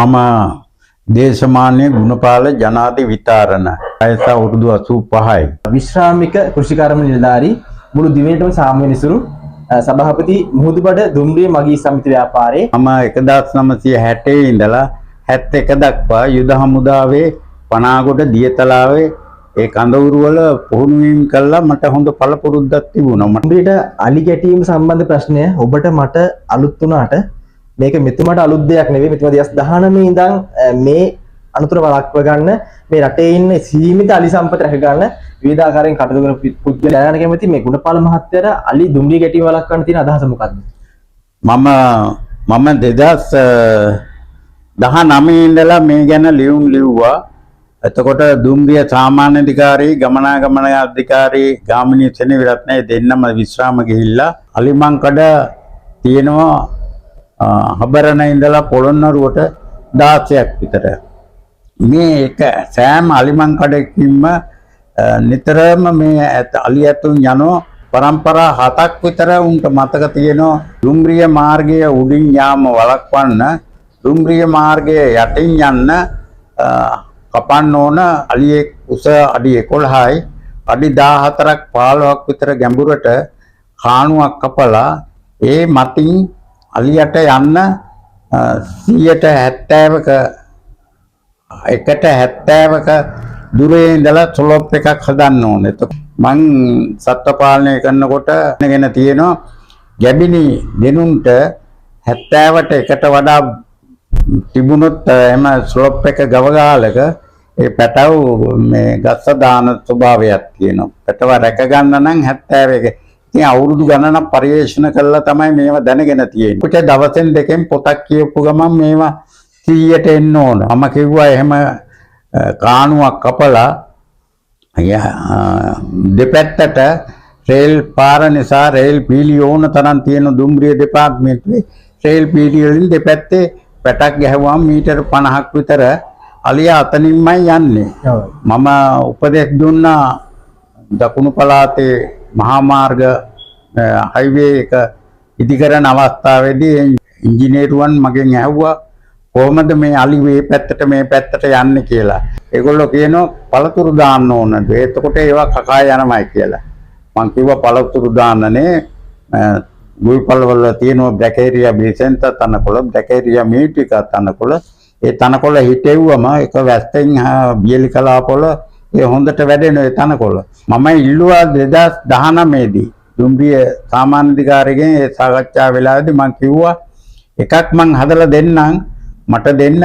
මම දේශමාන්‍ය ගුණපාල ජනාධි විතාරණ, වයස අවුරුදු 85යි. විශ්‍රාමික කෘෂිකර්ම නිලධාරී, මුළු දිවයිනටම සාම විනිසුරු, සභාපති මුහුදුබඩ දුම්රිය මගී සමිති ව්‍යාපාරයේ. මම 1960 ඉඳලා 71 දක්වා යුද හමුදාවේ පනාගොඩ දියතලාවේ ඒ කඳවුරු වල පුහුණු වීම කළා. මට හොඳ පළපුරුද්දක් තිබුණා. මට දුම්රියට අලි ගැටීම සම්බන්ධ ප්‍රශ්නය ඔබට මට අලුත් වුණාට මේක මෙතුමාට අලුත් දෙයක් නෙවෙයි. මෙතුමා 2019 ඉඳන් මේ අනතුර වළක්ව ගන්න, මේ රටේ ඉන්න සීමිත අලි සම්පත රැක ගන්න විවිධ ආකාරයෙන් කටයුතු කරන පුද්ගලයා. දැනගන්න කැමති මේ ගුණපාල මහත්තයාට අලි දුම්රිය ගැටීම වළක්වන්න තියෙන අදහස මොකක්ද? මම මම 2019 ඉඳලා මේ ගැන ලියුම් ලිව්වා. එතකොට දුම්රිය සාමාන්‍ය අධිකාරී, ගමනාගමන අධිකාරී ගාමිණී සෙනවිරත්න දෙන්නම විශ්‍රාම ගිහිල්ලා. අලිමංකඩ තියෙනවා හබරණ ඉඳලා පොළොන්නරුවට 16ක් විතර. මේ එක සෑම අලිමංකඩකින්ම නිතරම මේ අලි ඇතුන් යනෝ පරම්පරා හතක් විතර උන්ට මතක තියෙනවා. දුම්රිය මාර්ගය උඩින් යාම වළක්වන්න දුම්රිය මාර්ගය යටින් යන්න කපන්න ඕන. අලියෙක් උස අඩි 11යි, අඩි 14ක් 15ක් විතර ගැඹුරට කාණුවක් කපලා ඒ මතින් අලියට යන්න 70ක එකට 70ක දුරේ ඉඳලා ස්ලෝප් එකක් හදන්න ඕනේ. එතකොට මං සත්ව පාලනය කරනකොට ගෙන තියෙනවා ගැබිනි දෙනුන්ට 70ට එකට වඩා තිබුණොත් එහෙම ස්ලෝප් එක ගවගාලක ඒ පැටව් මේ ගස්ස දාන ස්වභාවයක් තියෙනවා. පැටව රැක ගන්න නම් 71. ඉතින් අවුරුදු ගණනක් පරිේශන කළා තමයි මේවා දැනගෙන තියෙන්නේ. අපිට දවසෙන් දෙකෙන් පොතක් කියවපු ගමන් මේවා 100ට එන්න ඕන. මම කිව්වා එහෙම කාණුවක් කපලා දෙපැත්තට රේල් පාර නිසා රේල් පීලි ඕන තරම් තියෙන දුම්රිය දෙපාර්තමේන්තුවේ රේල් පීලි වලින් දෙපැත්තේ පැටක් ගැහුවම මීටර් 50ක් විතර අලියා අතනින්මයි යන්නේ. මම උපදෙස් දුන්නා දකුණු පළාතේ මහා මාර්ග හයිවේ එක ඉදිකරන අවස්ථාවේදී ඉංජිනේරුවන් මගෙන් ඇහුවා කොහොමද මේ අලි මේ පැත්තට මේ පැත්තට යන්නේ කියලා. ඒගොල්ලෝ කියනවා පළතුරු දාන්න ඕනද? එතකොට ඒවා කකා යනවයි කියලා. මං කිව්වා පළතුරු දාන්නනේ ගුල්පල් වල තියෙනවා බ්‍රැකේරියා බිසෙන්තා තනකොළ, බ්‍රැකේරියා මියුටිකා තනකොළ. ඒ තනකොළ හිටෙව්වම එක වැස්සෙන් වියලි කලාපවල ඒ හොඳට වැඩෙන ඒ තනකොළ. මම ඉල්ලුවා 2019 දී දුම්රිය සාමාන්‍ය අධිකාරියෙන් ඒ සාකච්ඡා වෙලාවේදී මං කිව්වා එකක් මං හදලා දෙන්නම් මට දෙන්න.